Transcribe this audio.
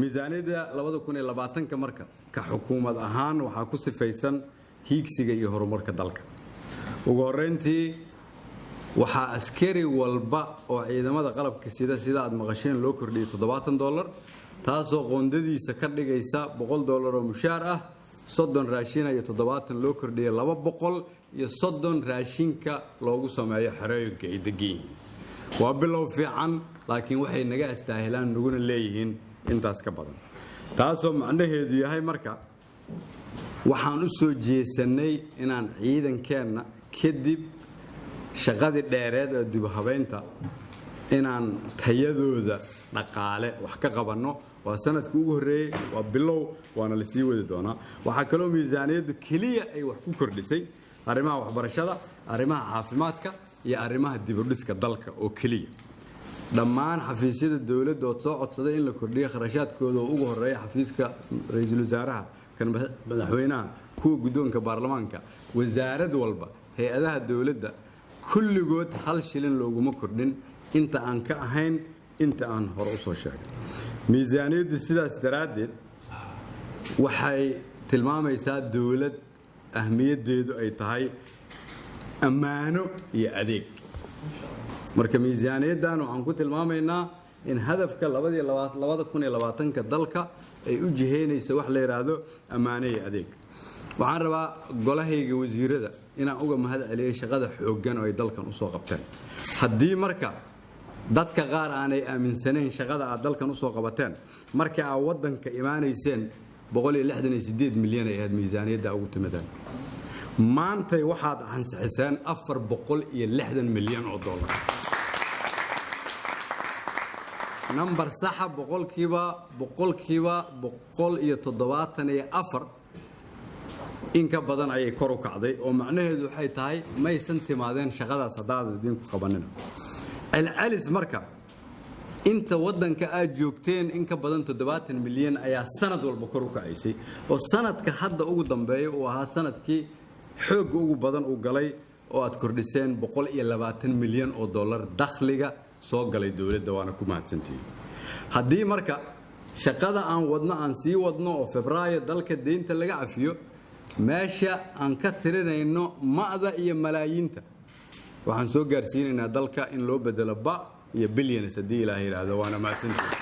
Miisaaniyadda 2020-ka marka ka xukuumad ahaan waxaa ku sifaysan hiigsiga iyo horumarka dalka. Ugu horreyntii, waxaa askari walba oo ciidamada qalabka sida, sida aad maqasheen, loo kordhiyey $70, taasoo qoondadiisa ka dhigaysa $100 oo mushaar ah, 30 raashina iyo 70 loo kordhiyey, 230 raashinka loogu sameeyo xerooyinka ay degan yihiin. Waa bilow fiican, laakiin waxay naga astaahilaan naguna leeyihiin intaas ka badan. Taasoo macnaheedu yahay marka waxaan u soo jeesannay inaan ciidankeenna kadib shaqadii dheereed ee dibhabaynta inaan tayadooda dhaqaale wax ka qabanno. Waa sanadkii ugu horreeyey, waa bilow, waana la sii wadi doonaa. Waxaa kaloo miisaaniyaddu keliya ay wax ku kordhisay arrimaha waxbarashada, arrimaha caafimaadka iyo arrimaha dibudhiska dalka oo keliya. Dhammaan xafiisyada dowladda ood soo codsaday in la kordhiyo kharashaadkooda, oo ugu horeeya xafiiska ra-iisul wasaaraha, kan madaxweynaha, kuwa guddoonka baarlamaanka, wasaarad walba, hay-adaha dowladda kulligood, hal shilin looguma kordhin inta aan ka ahayn inta aan hore u soo sheegay. Miisaaniyaddu sidaas daraaddeed waxay tilmaamaysaa dowlad ahmiyaddeedu ay tahay ammaano iyo adeeg. Marka miisaaniyaddan waxaan ku tilmaamaynaa in hadafka 2020-ka dalka ay u jihaynayso wax la yidhaahdo ammaano iyo adeeg. Waxaan rabaa golahayga wasiirada inaan uga mahad celiyay shaqada xooggan oo ay dalkan usoo qabteen. Haddii marka dadka qaar aanay aaminsanayn shaqada aad dalkan usoo qabateen, marka aad waddanka imaanayseen 168 milyan ay ahayd miisaaniyadda ugu timideen. Maantay waxaad ansixiseen 460 milyan oo dollar, number saxa, boqolkiiba 174 in ka badan ayay kor u kacday, oo macnaheedu waxay tahay maysan timaadeen shaqadaas haddaadan idinku qabanina. Celcelis marka inta waddanka aad joogteen in ka badan 70 milyan ayaa sanad walba kor u kacaysay, oo sanadka hadda ugu dambeeya uu ahaa sanadkii xoogga ugu badan uu galay, oo aad kordhiseen 120 milyan oo dollar dakhliga soo galay dowladda. Waana ku mahadsantihiin. Haddii marka shaqada aan wadno aan sii wadno oo Febraayo dalka deynta laga cafiyo, meesha aan ka tirinayno ma'da iyo malaayiinta waxaan soo gaarsiinaynaa dalka in loo bedelo ba iyo billions, haddii Ilaah yidhaahdo. Waana mahadsantihiin.